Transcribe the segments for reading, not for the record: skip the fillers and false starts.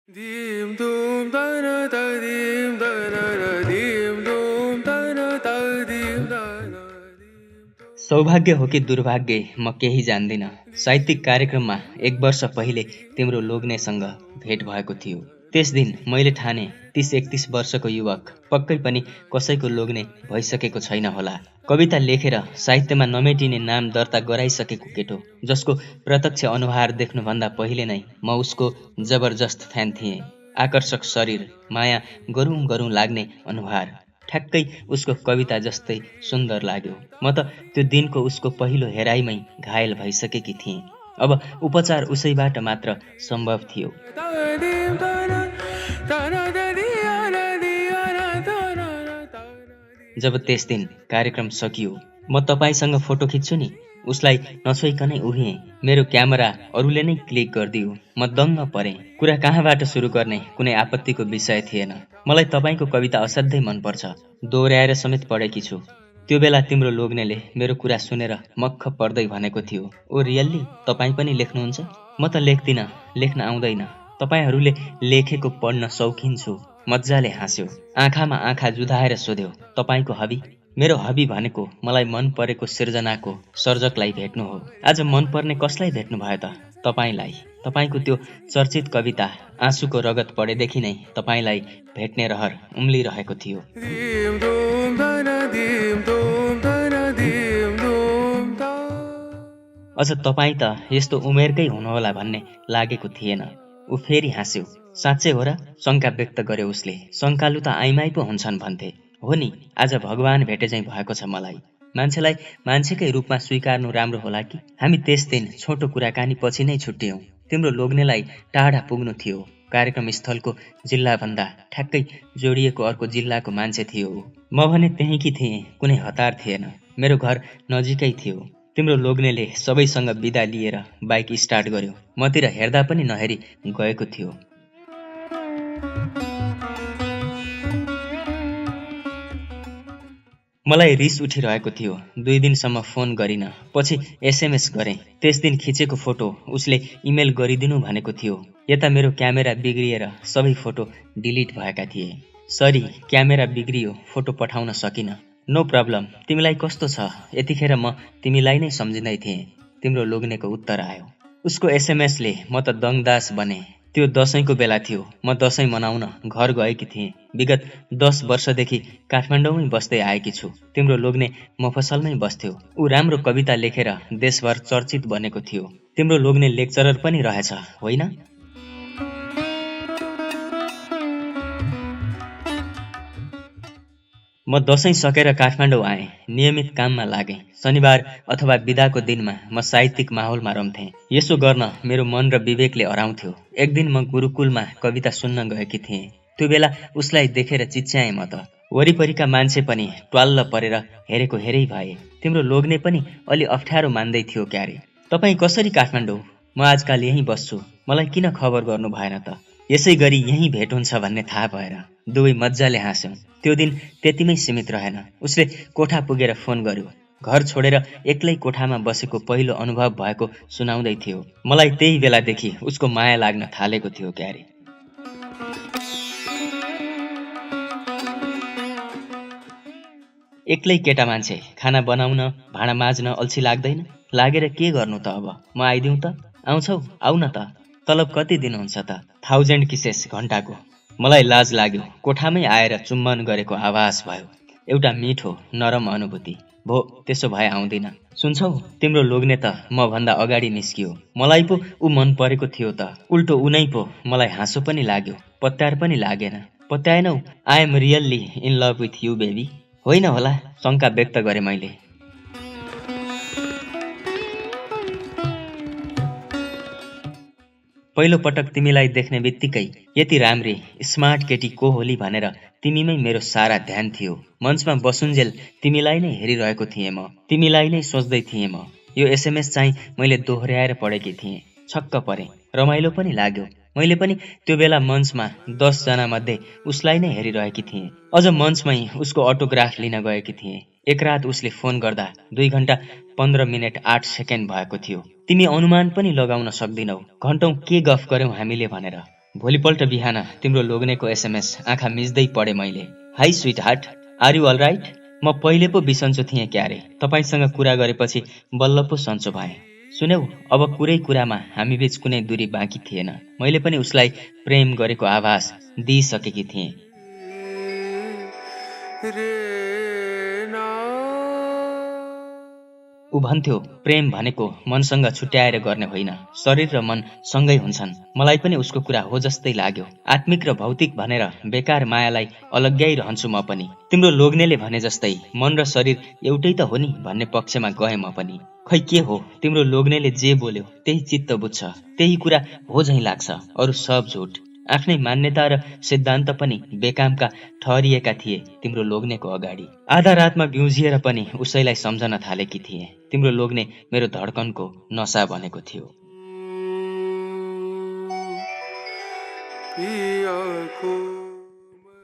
Dim dum da na da dim da na na dim dum da na da dim da na dim. सौभाग्य हो कि दुर्भाग्य म केही जान्दिन। साहित्यिक कार्यक्रममा 1 वर्ष पहिले तिम्रो लोग्नेसँग भेट भएको थियो। त्यस दिन मैले ठाने 30-31 वर्षको युवक पक्कै पनि कसैको लोग्ने भइसकेको छैन होला। कविता लेखेर साहित्यमा नमेटिने नाम दर्ता गराइसकेको केटो, जसको प्रत्यक्ष अनुहार देख्नुभन्दा पहिले नै म उसको जबरजस्त फ्यान थिएँ। आकर्षक शरीर, माया गरौँ गरौँ लाग्ने अनुहार, ठ्याक्कै उसको कविता जस्तै सुन्दर लाग्यो। म त त्यो दिनको उसको पहिलो हेराइमै घायल भइसकेकी थिएँ। अब उपचार उसैबाट मात्र सम्भव थियो। Da dim da na da di na di na da na da na. जब त्यस दिन कार्यक्रम सकियो, म तपाईँसँग फोटो खिच्छु नि, उसलाई नछोइकनै उभिएँ। मेरो क्यामेरा अरूले नै क्लिक गरिदियो। म दङ्ग परेँ। कुरा कहाँबाट सुरु गर्ने कुनै आपत्तिको विषय थिएन। मलाई तपाईँको कविता असाध्यै मनपर्छ। दोहोऱ्याएर समेत पढेकी छु। त्यो बेला तिम्रो लोग्नेले मेरो कुरा सुनेर मक्ख पर्दै भनेको थियो, ओ रियल्ली तपाईँ पनि लेख्नुहुन्छ? म त लेख्दिनँ, लेख्न आउँदैन। तपाईँहरूले लेखेको पढ्न शौखिन छु। मज्जाले हाँस्यो। आँखामा आँखा जुधाएर सोध्यो, तपाईँको हबी? मेरो हबी भनेको मलाई मन परेको सिर्जनाको सर्जकलाई भेट्नु हो। आज मन पर्ने कसलाई भेट्नु भयो त? तपाईँलाई। तपाईँको त्यो चर्चित कविता आँसुको रगत पढेदेखि नै तपाईँलाई भेट्ने रहर उम्लिरहेको थियो। Dim dum da na dim dum da na dim dum da. अझ तपाईँ त यस्तो उमेरकै हुनुहोला भन्ने लागेको थिएन। ऊ फेरि हाँस्यो। साँच्चै हो र? शङ्का व्यक्त गर्यो उसले। शङ्कालु त आइमाई पो हुन्छन् भन्थे। हो नि, आज भगवान भेटे झैँ भएको छ मलाई। मान्छेलाई मान्छेकै रूपमा स्वीकार्नु राम्रो होला कि? हामी त्यस दिन छोटो कुराकानी पछि नै छुट्टियौँ। तिम्रो लोग्नेलाई टाढा पुग्नु थियो। कार्यक्रम स्थलको जिल्लाभन्दा ठ्याक्कै जोडिएको अर्को जिल्लाको मान्छे थियो ऊ। म भने त्यहीँकी थिएँ, कुनै हतार थिएन। मेरो घर नजिकै थियो। तिम्रो लोग्नेले सबैसँग बिदा लिएर बाइक स्टार्ट गर्यो। मतिर हेर्दा पनि नहेरी गएको थियो। मलाई रिस उठिरहेको थियो। 2 दिनसम्म फोन गरिन। पछि एसएमएस गरेँ। त्यस दिन खिचेको फोटो उसले इमेल गरिदिनु भनेको थियो। यता मेरो क्यामेरा बिग्रिएर सबै फोटो डिलिट भएका थिए। सरी, क्यामेरा बिग्रियो, फोटो पठाउन सकिन। No problem. तिमीलाई कस्तो छ? यतिखेर म तिमीलाई नै सम्झिँदै थिएँ। तिम्रो लोग्नेको उत्तर आयो। उसको एसएमएसले म त दङदास बने। त्यो दशैंको बेला थियो। म दशैं मनाउन घर गएकी थिएँ। विगत 10 वर्षदेखि काठमाडौँमै बस्दै आएकी छु। तिम्रो लोग्ने मफसलमै बस्थ्यो। ऊ राम्रो कविता लेखेर देशभर चर्चित बनेको थियो। तिम्रो लोग्ने लेक्चरर पनि रहेछ, होइन? म दशैं सकेर काठमाडौँ आएँ। नियमित काममा लागेँ। शनिबार अथवा बिदाको दिनमा म साहित्यिक माहौलमा रम्थेँ। यसो गर्न मेरो मन र विवेकले हराउँथ्यो। एक दिन म गुरुकुलमा कविता सुन्न गएकी थिएँ। त्यो बेला उसलाई देखेर चिच्याएँ म त। वरिपरिका मान्छे पनि ट्वाल्ल परेर हेरेको हेरै भए। तिम्रो लोग्ने पनि अलि अप्ठ्यारो मान्दै थियो क्यारे। तपाईँ कसरी काठमाडौँ? म आजकाल यहीँ बस्छु। मलाई किन खबर गर्नु भएन त? यसै गरी यहीँ भेट हुन्छ भन्ने थाहा भएर। दुवै मज्जाले हाँस्यौँ। त्यो दिन त्यतिमै सीमित रहेन। उसले कोठा पुगेर फोन गर्यो। घर छोडेर एक्लै कोठामा बसेको पहिलो अनुभव भएको सुनाउँदै थियो। मलाई त्यही बेलादेखि उसको माया लाग्न थालेको थियो क्यारे। एक्लै केटा मान्छे खाना बनाउन, भाँडा माझ्न अल्छी लाग्दैन? लागेर के गर्नु त अब? म आइदिउँ त? आउँछौ? आउ न त। तलब कति दिनुहुन्छ त? 1000 किसेस घण्टाको। मलाई लाज लाग्यो। कोठामै आएर चुम्बन गरेको आभास भयो। एउटा मिठो, नरम अनुभूति। भो, त्यसो भए आउँदिन। सुन्छौ, तिम्रो लोग्ने त म भन्दा अगाडि निस्कियो। मलाई पो ऊ मन परेको थियो त। उल्टो उनै पो मलाई हाँसो पनि लाग्यो। पत्यार पनि लागेन। पत्याएनौ? I am really in love with you baby. होइन होला, शङ्का व्यक्त गरे मैले। पहिलो पटक तिमीलाई देख्ने बित्तिकै यति राम्री स्मार्ट केटी को होली भनेर तिमीमै मेरो सारा ध्यान थियो। मञ्चमा बसुन्जेल तिमीलाई नै हेरिरहेको थिएँ म। तिमीलाई नै सोच्दै थिएँ म। यो एसएमएस चाहिँ मैले दोहोऱ्याएर पढेकी थिएँ। छक्क परेँ। रमाइलो पनि लाग्यो। मैले पनि त्यो बेला मञ्चमा 10 जना मध्ये उसलाई नै हेरिरहेकी थिएँ। अझ मञ्चमै उसको अटोग्राफ लिन गएकी थिएँ। एक रात उसले फोन गर्दा 2 घण्टा 15 मिनेट 8 सेकेन्ड भएको थियो। तिमी अनुमान पनि लगाउन सक्दिनौ घण्टौं के गफ गर्यौं हामीले भनेर। भोलिपल्ट बिहान तिम्रो लोग्नेको एसएमएस आँखा मिच्दै पढे मैले। Hi sweetheart, are you all right? म पहिले पो बिसन्चो थिएँ क्यारे, तपाईँसँग कुरा गरेपछि बल्ल पो सन्चो भएँ। सुन्यौ, अब कुरै कुरामा हामीबीच कुनै दूरी बाँकी थिएन। मैले पनि उसलाई प्रेम गरेको आभास दिइसकेकी थिएँ। ऊ भन्थ्यो, प्रेम भनेको मनसँग छुट्याएर गर्ने होइन, शरीर र मन सँगै हुन्छन्। मलाई पनि उसको कुरा हो जस्तै लाग्यो। आत्मिक र भौतिक भनेर बेकार मायालाई अलग्याइरहन्छु म पनि। तिम्रो लोग्नेले भने जस्तै मन र शरीर एउटै त हो नि भन्ने पक्षमा गएँ म पनि। खै के हो, तिम्रो लोग्नेले जे बोल्यो त्यही चित्त बुझ्छ, त्यही कुरा हो झैँ लाग्छ, अरू सब झुट। आफ्नै मान्यता र सिद्धान्त पनि बेकामका ठहरिएका थिए तिम्रो लोग्नेको अगाडि। आधा रातमा बिउजिएर पनि उसैलाई सम्झन थालेकी थिए। तिम्रो लोग्ने मेरो धड्कनको नसा बनेको थियो।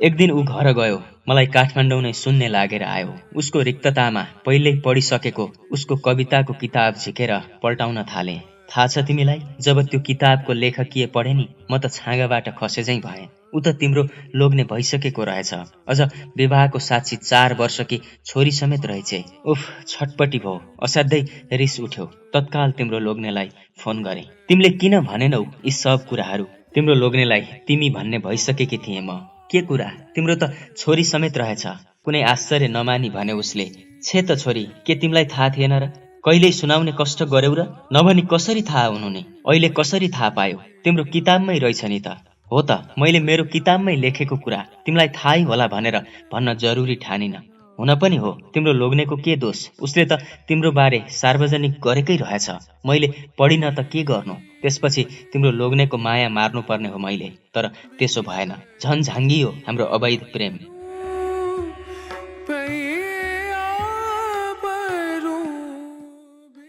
एक दिन ऊ घर गयो, मलाई काठमाडौँ नै सुन्ने लागेर आयो। उसको रिक्ततामा पहिल्यै पढिसकेको उसको कविताको किताब झिकेर पल्टाउन थाले। थाहा छ तिमीलाई, जब त्यो किताबको लेखकीय पढे नि, म त छाँगाबाट खसेझैँ भएँ। ऊ त तिम्रो लोग्ने भइसकेको रहेछ, अझ विवाहको साक्षी 4 वर्षकी छोरी समेत रहेछे। उफ, छटपटी भो, असाध्यै रिस उठ्यो। तत्काल तिम्रो लोग्नेलाई फोन गरे। तिमीले किन भनेनौ यी सब कुराहरू? तिम्रो लोग्नेलाई तिमी भन्ने भइसकेकी थिएँ म। के कुरा? तिम्रो त छोरी समेत रहेछ। कुनै आश्चर्य नमानी भने उसले, छे त छोरी, के तिमीलाई थाहा थिएन र? कहिल्यै सुनाउने कष्ट गर्यौ र? नभनी कसरी थाहा हुनु नि? अहिले कसरी थाहा पायो? तिम्रो किताबमै रहेछ नि त। हो त, मैले मेरो किताबमै लेखेको कुरा तिमीलाई थाहै होला भनेर भन्न जरुरी ठानिन। हुन पनि हो, तिम्रो लोग्नेको के दोष? उसले त तिम्रो बारे सार्वजनिक गरेकै रहेछ। मैले पढिन त के गर्नु? त्यसपछि तिम्रो लोग्नेको माया मार्नुपर्ने हो मैले, तर त्यसो भएन। झन् झाङ्गियो हाम्रो अवैध प्रेम।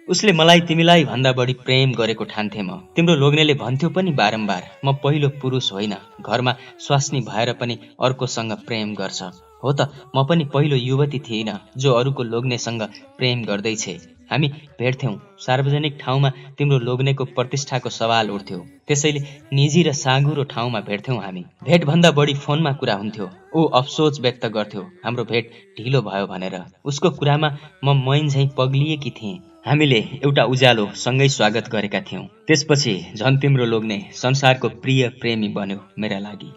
उसले मलाई तिमीलाई भन्दा बढी प्रेम गरेको ठान्थे म। तिम्रो लोग्नेले भन्थ्यो पनि बारम्बार, म पहिलो पुरुष होइन, घरमा स्वास्नी भएर पनि अर्कोसँग प्रेम गर्छ। हो त, म पनि पहिलो युवती थिइन जो अरूको लोग्नेसँग प्रेम गर्दैछे। हामी भेट्थ्यौं, सार्वजनिक ठाउँमा तिम्रो लोग्नेको प्रतिष्ठाको सवाल उठ्थ्यो, त्यसैले निजी र साँघुरो ठाउँमा भेट्थ्यौं हामी। भेटभन्दा बढी फोनमा कुरा हुन्थ्यो। ऊ अफसोच व्यक्त गर्थ्यो हाम्रो भेट ढिलो भयो भनेर। उसको कुरामा म मैन झैँ पग्लिएकी थिएँ। हामीले एउटा उज्यालो सँगै स्वागत गरेका थियौं। त्यसपछि झन् तिम्रो लोग्ने संसारको प्रिय प्रेमी बन्यो मेरा लागि।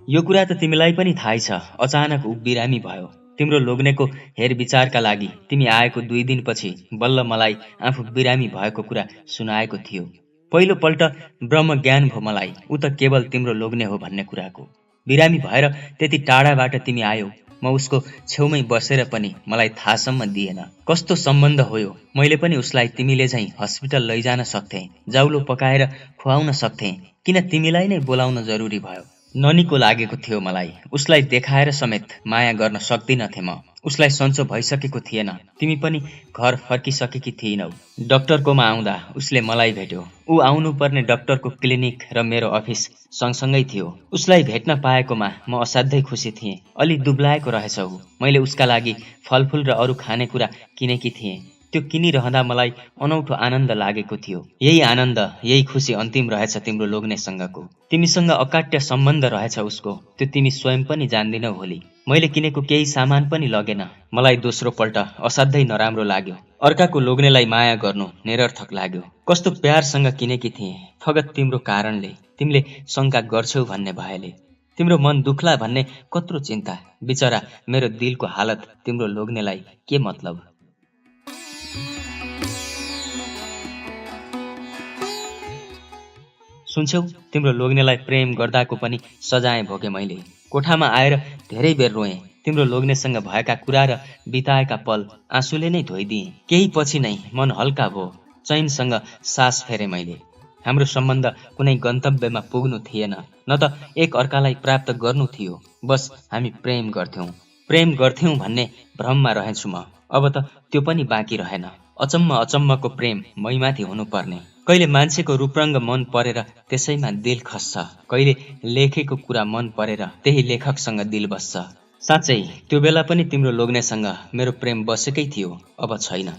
यो कुरा त तिमीलाई पनि थाहै छ। अचानक ऊ बिरामी भयो। तिम्रो लोग्नेको हेरविचारका लागि तिमी आएको 2 दिनपछि बल्ल मलाई आफू बिरामी भएको कुरा सुनाएको थियो। पहिलोपल्ट ब्रह्म ज्ञान भयो मलाई, ऊ त केवल तिम्रो लोग्ने हो भन्ने कुराको। बिरामी भएर त्यति टाढाबाट तिमी आयौ, म उसको छेउमै बसेर पनि मलाई थाहासम्म दिएन। कस्तो सम्बन्ध हो यो? मैले पनि उसलाई तिमीले झैँ हस्पिटल लैजान सक्थेँ, जाउलो पकाएर खुवाउन सक्थेँ। किन तिमीलाई नै बोलाउन जरुरी भयो? ननीको लागेको थियो मलाई। उसलाई देखाएर समेत माया गर्न सक्दिनथे म। उसलाई सन्चो भइसकेको थिएन। तिमी पनि घर फर्किसकेकी थिइनौ। डाक्टरकोमा आउँदा उसले मलाई भेट्यो। ऊ आउनुपर्ने डाक्टरको क्लिनिक र मेरो अफिस सँगसँगै थियो। उसलाई भेट्न पाएकोमा म असाध्यै खुसी थिएँ। अलि दुब्लाएको रहेछ ऊ। मैले उसका लागि फलफुल र अरू खानेकुरा किनेकी थिएँ। त्यो किनिरहँदा मलाई अनौठो आनन्द लागेको थियो। यही आनन्द, यही खुसी अन्तिम रहेछ तिम्रो लोग्नेसँगको। तिमीसँग अकाट्य सम्बन्ध रहेछ उसको, त्यो तिमी स्वयं पनि जान्दिनौ होली। मैले किनेको केही सामान पनि लगेन। मलाई दोस्रो पल्ट असाध्यै नराम्रो लाग्यो। अर्काको लोग्नेलाई माया गर्नु निरर्थक लाग्यो। कस्तो प्यारसँग किनेकी थिएँ, फगत तिम्रो कारणले, तिमीले शङ्का गर्छौ भन्ने भएले। तिम्रो मन दुख्ला भन्ने कत्रो चिन्ता। बिचरा मेरो दिलको हालत तिम्रो लोग्नेलाई के मतलब? सुन्छौ, तिम्रो लोग्नेलाई प्रेम गर्दाको पनि सजाय भोगे मैले। कोठामा आएर धेरै बेर रोएँ। तिम्रो लोग्नेसँग भएका कुरा र बिताएका पल आँसुले नै धोइदिएँ। केही पछि नै मन हल्का भयो। चैनसँग सास फेरे मैले। हाम्रो सम्बन्ध कुनै गन्तव्यमा पुग्नु थिएन, न त एक अर्कालाई प्राप्त गर्नु थियो। बस हामी प्रेम गर्थ्यौं भन्ने भ्रममा रहेछु म। अब त त्यो पनि बाँकी रहेन। अचम्मको प्रेम मैमाथि हुनुपर्ने। कहिले मान्छेको रूपरङ्ग मन परेर त्यसैमा दिल खस्छ, कहिले लेखेको कुरा मन परेर त्यही लेखकसँग दिल बस्छ। साँच्चै त्यो बेला पनि तिम्रो लोग्नेसँग मेरो प्रेम बसेकै थियो, अब छैन।